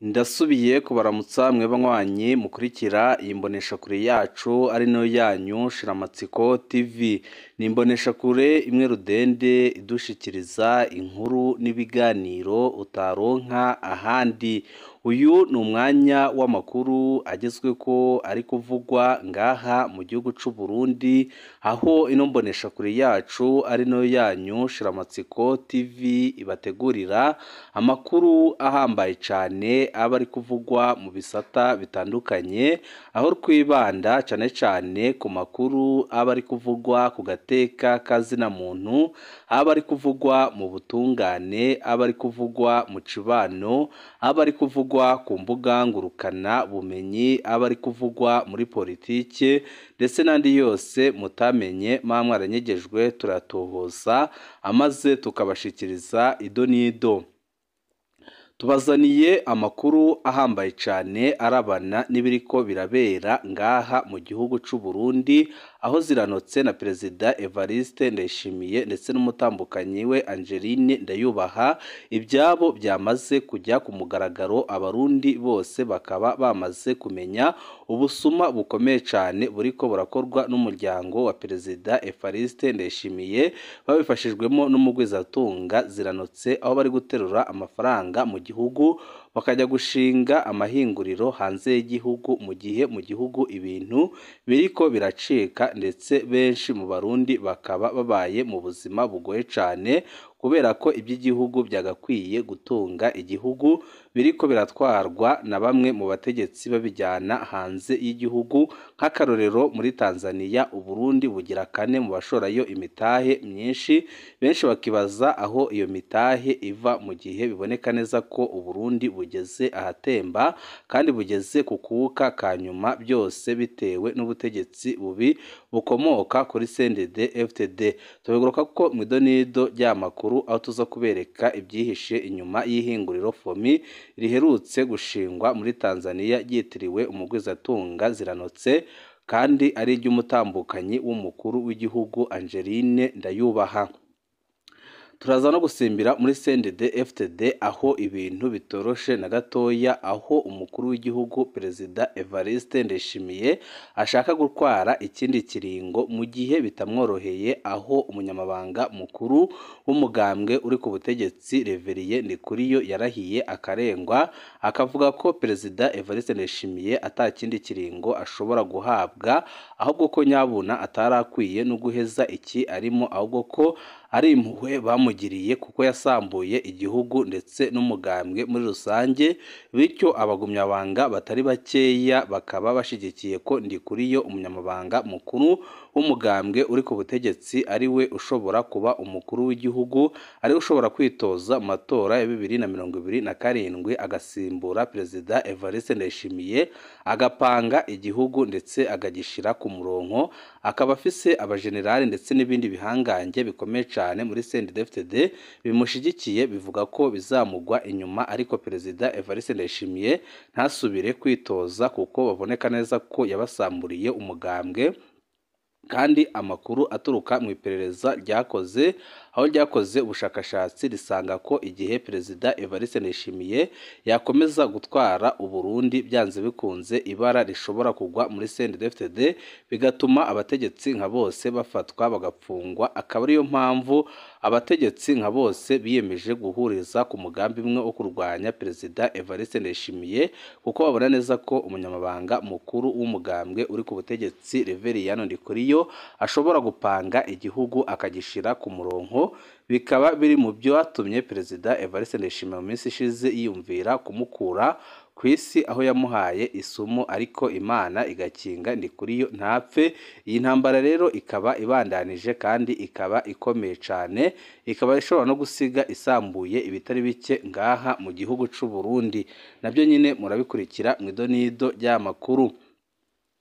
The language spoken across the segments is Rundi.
Ndasubiye kubaramutsa mwe banywanyi mukurikira iyi mboneshakure yacu ari nayo yanyu Shiramatsiko TV. Ni imboneshakure imwe rudende idushikiriza inkuru n'ibiganiro utaronka ahandi. Uyu ni umwanya w'amakuru agezweko ari kuvugwa ngaha mu gihugu c'u Burundi, aho ino mboneshakure yacu ari nayo yanyu Shiramatsiko TV ibategurira amakuru ahambaye cane aba ari kuvugwa mu bisata bitandukanye, aho twibanda cane cane ku makuru aba ari kuvugwa ku gateka kazina muntu, aba ari kuvugwa mu butungane, aba ari kuvugwa mu cibano, aba ari kuvugwa ku mbuga ngurukana bumenyi, aba ari kuvugwa muri politike ndetse n'andi yose mutamenye mwa mwaranyegejwe, turatohoza amaze tukabashikiriza ido n'ido. Tubazaniye amakuru ahambaye cane arabana n'ibiriko birabera ngaha mu gihugu c'u Burundi, aho ziranotse na Perezida Evariste Ndayishimiye ndetse n'umutambukanyi we Angeline Ndayubaha, ibyabo byamaze kujya ku mugaragaro, abarundi bose bakaba bamaze kumenya ubusuma bukomeye cane buriko burakorwa n'umuryango wa Perezida Evariste Ndayishimiye, babifashijwemo n'umugwizatunga Ziranotse, aho bari guterura amafaranga mu gihugu bakajya gushinga amahinguriro hanze y'igihugu, mu gihe mu gihugu ibintu biriko biracika ndetse benshi mu barundi bakaba babaye mu buzima bugoye cane, kubera ko iby'igihugu byagakwiye gutunga igihugu biriko biratwarwa na bamwe mu bategetsi babijyana hanze y'igihugu. Nk'akarorero muri Tanzania, Uburundi bugira kane mu bashorayo imitahe myinshi, benshi bakibaza aho iyo mitahe iva mu gihe biboneka neza ko Uburundi bugeze ahatemba kandi bugeze ku kuka ka nyuma, byose bitewe n'ubutegetsi bubi bukomoka kuri CNDD FDD. Tubigaruka ko mu idonido ry'amakuru aho tuza kubereka ibyihishe inyuma y'ihinguriro FOMI riherutse gushingwa muri Tanzania ryitiriwe umugwizatunga Ziranotse, kandi ari iry'umutambukanyi w'umukuru w'igihugu Angeline Ndayubaha. Turaza no gusimbira muri CNDD FDD aho ibintu bitoroshe na gatoya, aho umukuru w'igihugu Perezida Evariste Ndayishimiye ashaka gutwara ikindi kiringo mu gihe bitamworoheye, aho umunyamabanga mukuru w'umugambwe uri ku butegetsi Reverien Ndikuriyo yarahiye akarengwa, akavuga ko Perezida Evariste Ndayishimiye atakindi kiringo ashobora guhabwa, ahubwo ko nyabuna atarakwiye no guheza iki arimo, ahubwo ko ari impuhwe bamugiriye kuko yasambuye igihugu ndetse n'umugambwe muri rusange. Bityo abagumyabanga batari bakeya bakaba bashigikiye ko Ndikuriyo umunyamabanga mukuru w'umugambwe uri ku butegetsi ari we ushobora kuba umukuru w'igihugu, ari we ushobora kwitoza mu matora ya 2027 agasimbura Perezida Evariste Ndayishimiye, agapanga igihugu ndetse akagishira ku murongo, akaba afise abajenerali ndetse n'ibindi bihangange bikomeye cyane muri CNDD-FDD bimushigikiye, bivuga ko bizamugwa inyuma, ariko Perezida Evariste Ndayishimiye ntasubire kwitoza kuko baboneka neza ko yabasamburiye umugambwe. Kandi amakuru aturuka mu iperereza ryakoze, aho ryakoze ubushakashatsi risanga ko igihe Perezida Evariste Ndayishimiye yakomeza gutwara Uburundi, byanze bikunze ibara rishobora kugwa muri CNDD-FDD, bigatuma abategetsi nka bose bafatwa bagapfungwa. Akaba ariyo mpamvu abategetsi nka bose biyemeje guhuriza ku mugambi umwe wo kurwanya Perezida Evariste Ndayishimiye, kuko babona neza ko umunyamabanga mukuru w'umugambwe uri ku butegetsi Reverien Ndikuriyo ashobora gupanga igihugu akagishira ku murongo, bikaba biri mu byatumye Perezida Evariste Ndayishimiye mu minsi ishize yiyumvira kumukura ku isi, aho yamuhaye isumo ariko Imana igakinga Ndikuriyo ntapfe. Iyi ntambara rero ikaba ibandanije kandi ikaba ikomeye cane, ikaba ishobora no gusiga isambuye ibitari bike ngaha mu gihugu c'u Burundi. Nabyo nyine murabikurikira mu idonido ry'amakuru.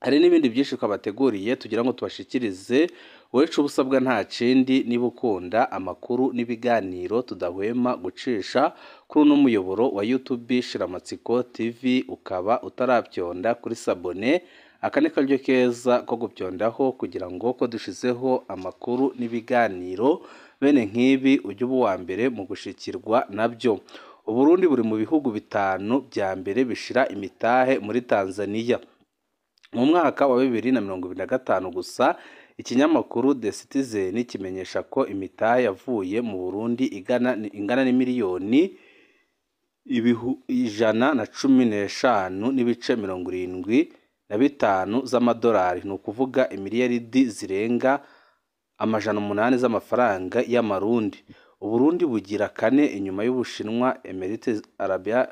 Hari n'ibindi byinshi twabateguriye tugira ngo tubashikirize. Wowe ubusabwa nta kindi, niba ukunda amakuru n'ibiganiro tudahwema gucisha kuri uno muyoboro wa YouTube Shiramatsiko TV, ukaba utarabyonda kuri sabone, aka ni karyo keza ko gubyondaho kugira ngo ko dushizeho amakuru n'ibiganiro bene nk'ibi ujye uba uwa mbere mu gushikirwa nabyo. Uburundi buri mu bihugu bitanu vya mbere bishira imitahe muri Tanzania. Mu mwaka wa 2025 gusa, ikinyamakuru The Citizen kimenyesha ko imitahe yavuye mu Burundi ingana n'imiliyoni 115.75 z'amadolari, ni ukuvuga imiliyaridi zirenga 800 z'amafaranga y'amarundi. Uburundi bugira kane inyuma y'Ubushinwa, Emirates Arabia,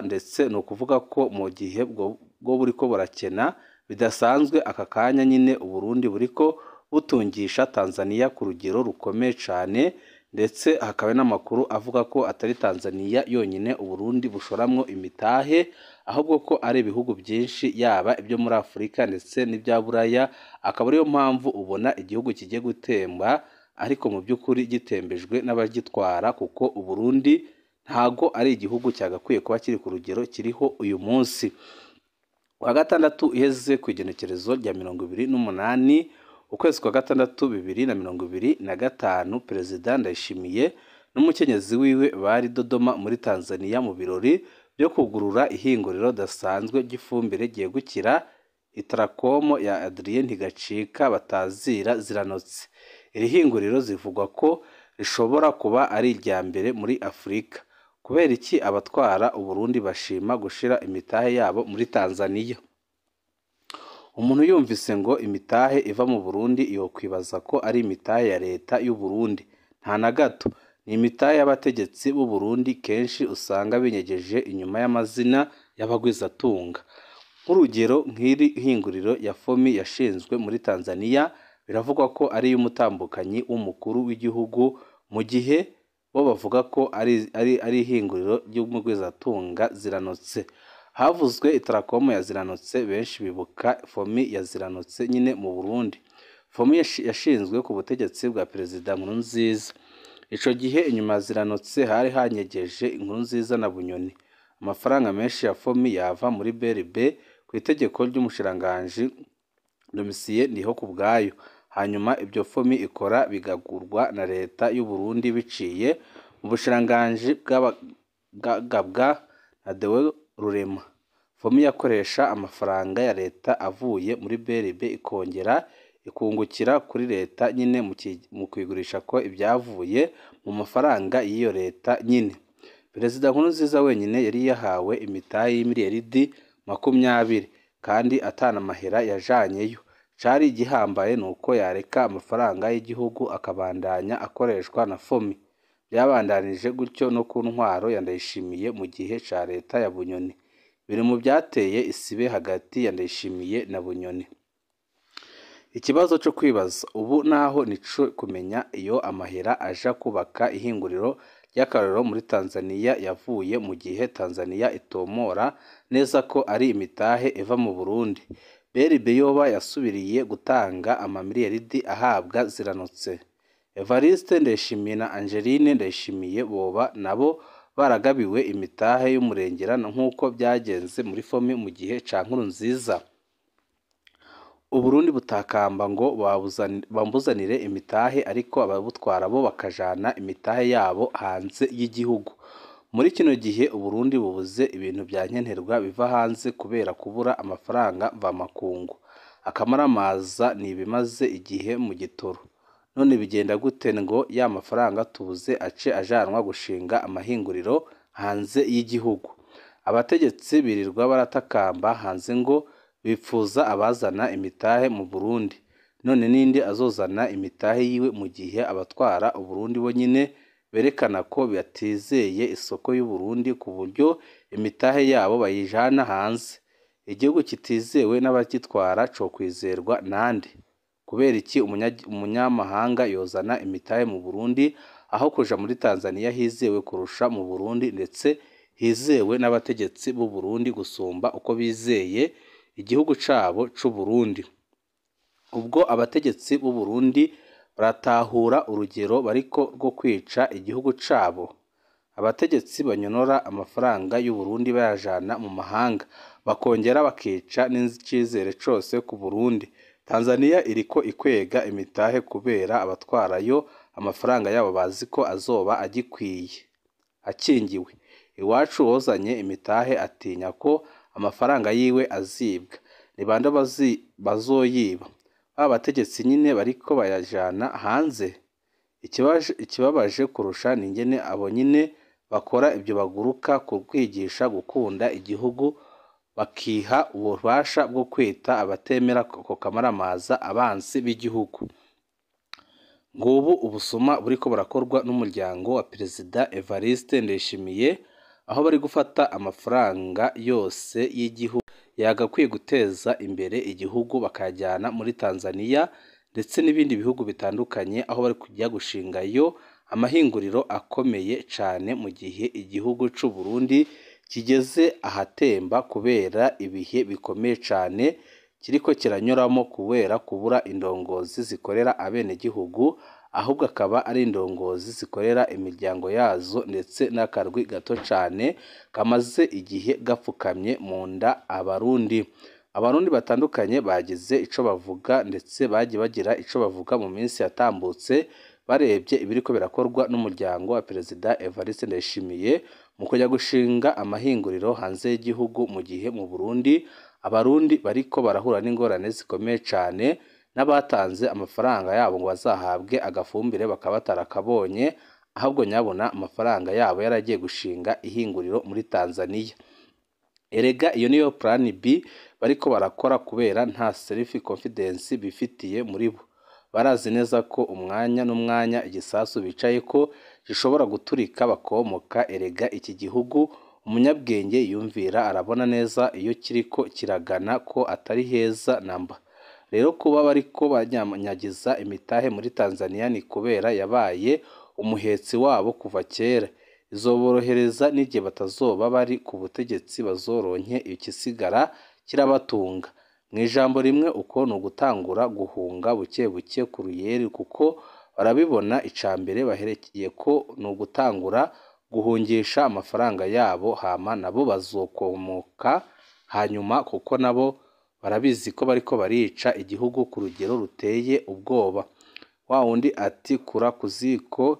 ndetse ni ukuvuga ko mu gihe bwo buriko burakena bidasanzwe aka kanya nyine Uburundi buriko butungisha Tanzania ku rugero rukomeye cane, ndetse hakaba n'amakuru avuga ko atari Tanzania yonyine Uburundi bushoramwo imitahe, ahubwo ko ari ibihugu byinshi yaba ibyo muri Afurika ndetse n'ibya Buraya, akaba ariyo mpamvu ubona igihugu kigiye gutemba ariko mu by'ukuri gitembejwe n'abagitwara, kuko Uburundi ntago ari igihugu cyagakwiye kuba kiri ku rugero kiriho uyu munsi. Wa gatandatu iheze ku igenekerezo rya 28 ukwezi kwa gatandatu 2025, Perezida Ndayishimiye n'umukenyezi wiwe bari Dodoma muri Tanzania mu birori byo kugurura ihinguriro ridasanzwe ry'ifumbire ryegukira Itarakomo ya Adrien Ntigacika batazira Ziranotse. Iri hinguriro zivugwa ko rishobora kuba ari irya mbere muri Afurika. Kubera iki abatwara Uburundi bashima gushira imitahe yabo muri Tanzania? Umuntu yumvise ngo imitahe iva mu Burundi yokwibaza ko ari imitahe ya leta y'u Burundi. Nta na gato, ni imitahe y'abategetsi b'u Burundi kenshi usanga binyegeje inyuma y'amazina y'abagwizatunga. Nk'urugero nk'iri hinguriro ya Fomi yashinzwe muri Tanzania, biravugwa ko ari iy'umutambukanyi w'umukuru w'igihugu, mu gihe bo bavuga ko ari ihinguriro ry'umugwizatunga Ziranotse. Havuzwe Itarakomo ya Ziranotse, benshi bibuka Fomi ya Ziranotse nyine mu Burundi. Fomi yashinzwe ku butegetsi bwa Perezida Nkurunziza. Ico gihe inyuma ya Ziranotse hari hanyegeje Nkurunziza na Bunyoni. Amafaranga menshi ya Fomi yava muri BRB ku itegeko ry'umushikiranganji Domitien Ndihokubwayo. Hanyuma ibyo Fomi ikora bigagurwa na leta y'u Burundi biciye mu bushikiranganji bw'abagabwa na Deo Rurema. Fomi yakoresha amafaranga ya leta avuye muri BRB ikongera ikungukira kuri leta nyine mu kwigurisha ko ibyavuye mu mafaranga y'iyo leta nyine. Perezida Nkurunziza wenyine yari yahawe imitahe y'imiliyaridi 20 kandi atanamahera yajanyeyo. Cari igihambaye nuko yareka amafaranga y'igihugu akabandanya akoreshwa na Fomi. Byabandanije gutyo no ku ntwaro ya Ndayishimiye mu gihe ca leta ya Bunyoni. Biri mu byateye isibe hagati ya Ndayishimiye na Bunyoni. Ikibazo cyo kwibaza ubu naho nico kumenya iyo amahera aja kubaka ihinguriro ry'akarorero muri Tanzania yavuye, mu gihe Tanzania itomora neza ko ari imitahe iva mu Burundi. BRB yoba yasubiriye gutanga amamiliyaridi ahabwa Ziranotse. Evariste Ndayishimiye na Angeline Ndayishimiye boba nabo baragabiwe imitahe y'umurengera nk'uko byagenze muri Fomi mu gihe ca Nkurunziza. Uburundi butakamba ngo bambuzanire imitahe, ariko ababutwara bo bakajana imitahe yabo hanze y'igihugu. Muri kino gihe Uburundi bubuze ibintu bya nkenerwa biva hanze kubera kubura amafaranga mvamakungu. Akamaramaza ni ibimaze igihe mu gitoro. None bigenda gute ngo ya mafaranga tubuze ace ajanwa gushinga amahinguriro hanze y'igihugu? Abategetsi birirwa baratakamba hanze ngo bipfuza abazana imitahe mu Burundi. None ninde azozana imitahe yiwe mu gihe abatwara Uburundi bo nyine berekana ko batizeye isoko y'u Burundi ku buryo imitahe yabo bayijana hanze? Igihugu kitizewe n'abagitwara cokwizerwa nande? Kubera iki umunyamahanga yozana imitahe mu Burundi aho kuja muri Tanzania hizewe kurusha mu Burundi, ndetse hizewe n'abategetsi b'u Burundi gusumba uko bizeye igihugu cabo c'u Burundi? Ubwo abategetsi b'u Burundi baratahura urugero bariko rwo kwica igihugu cabo. Abategetsi banyonora amafaranga y'u Burundi bayajana mu mahanga, bakongera bakica n'icizere cose ku Burundi. Tanzania iriko ikwega imitahe kubera abatwarayo amafaranga yabo bazi ko azoba agikwiye akingiwe. Iwacu wozanye imitahe atinya ko amafaranga yiwe azibwa. Ni bande bazoyiba? Ba bategetsi nyine bariko bayajana hanze. Ikibabaje kurusha ni ingene abo nyine bakora ibyo baguruka ku kwigisha gukunda igihugu, bakiha ububasha bwo kwita abatemera ako kamaramaza abansi b'igihugu. Ngubu ubusuma buriko burakorwa n'umuryango wa Perezida Evariste Ndayishimiye, aho bari gufata amafaranga yose y'igihugu yagakwiye guteza imbere igihugu bakayajyana muri Tanzania ndetse n'ibindi bihugu bitandukanye, aho bari kujya gushingayo amahinguriro akomeye cane, mu gihe igihugu c'u Burundi kigeze ahatemba kubera ibihe bikomeye cane kiriko kiranyuramo kubera kubura indongozi zikorera abenegihugu, ahubwo akaba ari indongozi zikorera imiryango yazo ndetse n'akarwi gato cane kamaze igihe gapfukamye mu nda Abarundi. Abarundi batandukanye bagize ico bavuga ndetse bagiye bagira ico bavuga mu minsi yatambutse, barebye ibiriko birakorwa n'umuryango wa Perezida Evariste Ndayishimiye mu kujya gushinga amahinguriro hanze y'igihugu, mu gihe mu Burundi Abarundi bariko barahura n'ingorane zikomeye cane, n'abatanze amafaranga yabo ngo bazahabwe agafumbire bakaba batarakabonye, ahubwo nyabona amafaranga yabo yaragiye gushinga ihinguriro muri Tanzania. Erega iyo niyo plan B bariko barakora kubera nta self confidence bifitiye muri bo. Barazi neza ko umwanya n'umwanya igisasu bicaye ko gishobora guturika bakomoka. Erega iki gihugu umunyabwenge yumvira arabona neza iyo kiriko kiragana ko atari heza namba. Rero kuba bariko banyanyagiza imitahe muri Tanzania ni kubera yabaye umuhetsi wabo kuva kera. Izoborohereza n'igihe batazoba bari ku butegetsi bazoronke ikisigara kirabatunga. Mu ijambo rimwe uko ni ugutangura guhunga buke buke ku ruyeri, kuko barabibona icambere baherekeye ko ni ugutangura guhungisha amafaranga yabo, hama nabo bazokomoka hanyuma, kuko nabo barabizi ko bariko barica igihugu ku rugero ruteye ubwoba. Wa wundi ati kura ku ziko,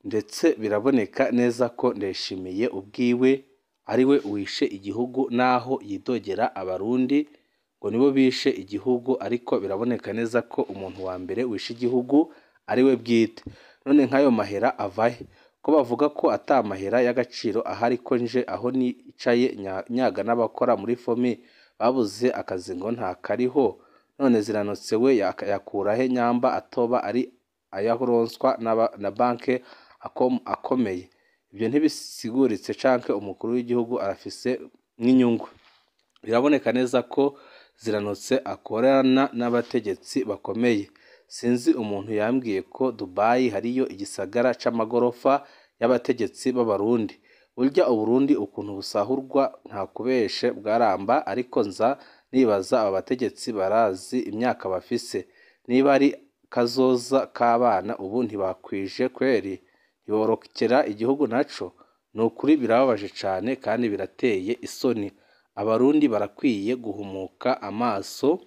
ndetse biraboneka neza ko Ndayishimiye ubwiwe ari we wishe igihugu, naho yidogera Abarundi ngo nibo bishe igihugu, ariko biraboneka neza ko umuntu wa mbere wishe igihugu ari we bwite. None nk'ayo mahera avahe? Ko bavuga ko ata mahera y'agaciro ahari, ko nje aho nicaye nyaga n'abakora muri FOMI babuze akazi ngo ntakariho, none Ziranotse we yakura he nyamba atoba ari ayaronswa na banke akomeye? Ibyo ntibisiguritse canke umukuru w'igihugu arafise nk'inyungu. Biraboneka neza ko Ziranotse akorana n'abategetsi bakomeye. Sinzi umuntu yambwiye ko Dubai hariyo igisagara c'amagorofa y'abategetsi b'Abarundi. Burya Uburundi ukuntu busahurwa nta kubeshe bwaramba, ariko nza nibaza aba bategetsi barazi imyaka bafise, niba ari kazoza k'abana ubu ntibakwije kweri, ntiborokera igihugu naco. Ni ukuri birababaje cane kandi birateye isoni. Abarundi barakwiye guhumuka amaso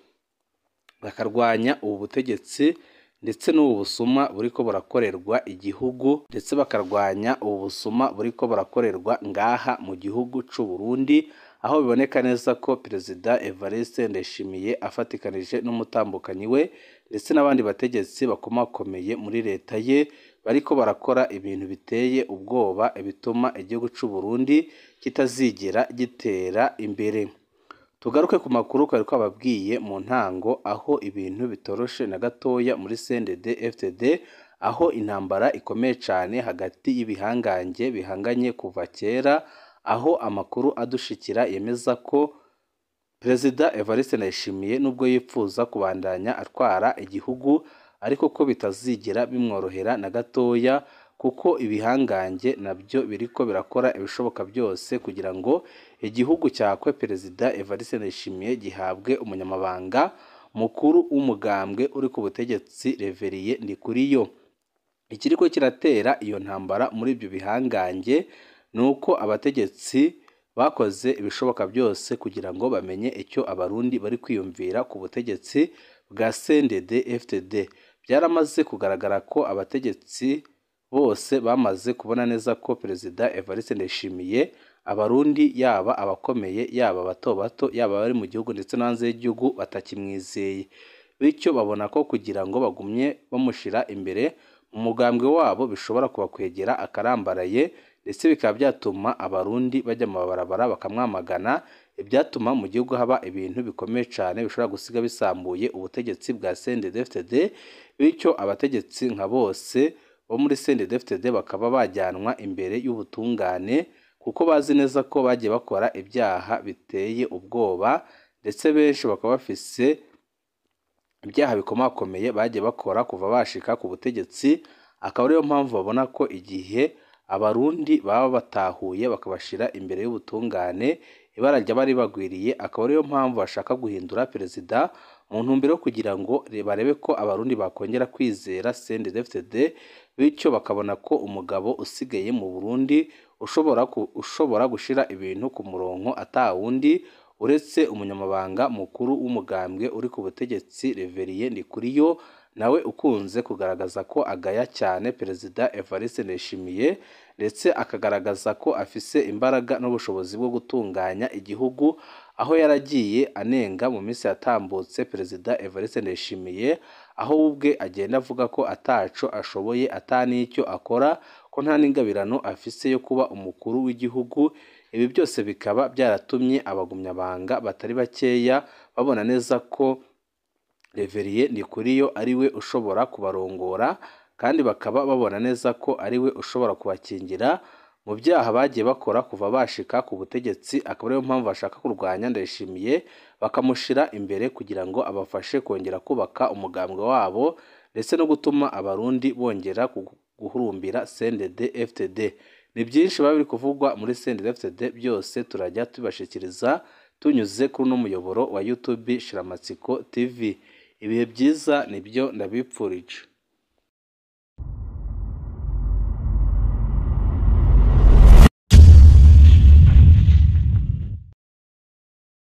bakarwanya ubu butegetsi ndetse n'ubu busuma buriko burakorerwa igihugu, ndetse bakarwanya ubu busuma buriko burakorerwa ngaha mu gihugu c'u Burundi, aho biboneka neza ko Perezida Evariste Ndayishimiye afatikanije n'umutambukanyi we ndetse n'abandi bategetsi bakomakomeye muri leta ye bariko barakora ibintu biteye ubwoba, bituma igihugu c'u Burundi kitazigera gitera imbere. Tugaruke ku makuru twari twababwiye mu ntango, aho ibintu bitoroshe na gatoya muri CNDD FDD, aho intambara ikomeye cane hagati y'ibihangange bihanganye kuva kera, aho amakuru adushikira yemeza ko Perezida Evariste Ndayishimiye nubwo yipfuza kubandanya atwara igihugu, ariko ko bitazigera bimworohera na gatoya, kuko ibihangange nabyo biriko birakora ibishoboka byose kugira ngo igihugu cyakwe Perezida Evariste Ndayishimiye gihabwe umunyamabanga mukuru w'umugambwe uri ku butegetsi Reverien Ndikuriyo. Ikiriko kiratera iyo ntambara muri ibyo bihangange ni uko abategetsi bakoze ibishoboka byose kugira ngo bamenye icyo Abarundi bari kwiyumvira ku butegetsi bwa CNDD FDD. Byaramaze kugaragara ko abategetsi bose bamaze kubona neza ko Perezida Evariste Ndayishimiye Abarundi yaba abakomeye, yaba abato bato, yaba abari mu gihugu ndetse no hanze y'igihugu batakimwizeye. Bityo babona ko kugira ngo bagumye bamushira imbere mu mugambwe wabo bishobora kubakwegera akarambaraye, ndetse bikaba byatuma Abarundi bajya mu mabarabara bakamwamagana, ibyatuma mu gihugu haba ibintu bikomeye cyane bishobora gusiga bisambuye ubutegetsi bwa CNDD-FDD. Bityo abategetsi nka bose bo muri CNDD-FDD bakaba bajyanwa imbere y'ubutungane, kuko bazi neza ko bagiye bakora ibyaha biteye ubwoba, ndetse benshi bakaba bafise ibyaha bikomakomeye bagiye bakora kuva bashika ku butegetsi. Akaba ariyo mpamvu babona ko igihe Abarundi baba batahuye bakabashira imbere y'ubutungane ibara ryaba ribagwiriye. Akaba ariyo mpamvu bashaka guhindura perezida mu ntumbero yo kugira ngo barebe ko Abarundi bakongera kwizera CNDD-FDD, bityo bakabona ko umugabo usigaye mu Burundi ushobora gushira ibintu ku murongo atawundi uretse umunyamabanga mukuru w'umugambwe uri ku butegetsi Reverien Ndikuriyo, nawe ukunze kugaragaza ko agaya cyane Perezida Evariste Ndayishimiye, ndetse akagaragaza ko afise imbaraga n'ubushobozi bwo gutunganya igihugu, aho yaragiye anenga mu minsi yatambutse Perezida Evariste Ndayishimiye, aho ubwe agenda avuga ko ataco ashoboye, ata n'icyo akora, ko nta n'ingabirano afise yo kuba umukuru w'igihugu. Ibi byose bikaba byaratumye abagumyabanga batari bakeya babona neza ko Reverien Ndikuriyo ari we ushobora kubarongora, kandi bakaba babona neza ko ari we ushobora kubakingira mu byaha bagiye bakora kuva bashika ku butegetsi. Akaba ariyo mpamvu bashaka kurwanya Ndayishimiye bakamushira imbere kugira ngo abafashe kongera kubaka umugambwe wabo, ndetse no gutuma Abarundi bongera guhurumbira CNDD-FDD. Ni byinshi biba biri kuvugwa muri CNDD-FDD, byose turajya tubashikiriza tunyuze kuri uno muyoboro wa YouTube Shiramatsiko TV. Ibihe byiza nibyo ndabipfurije.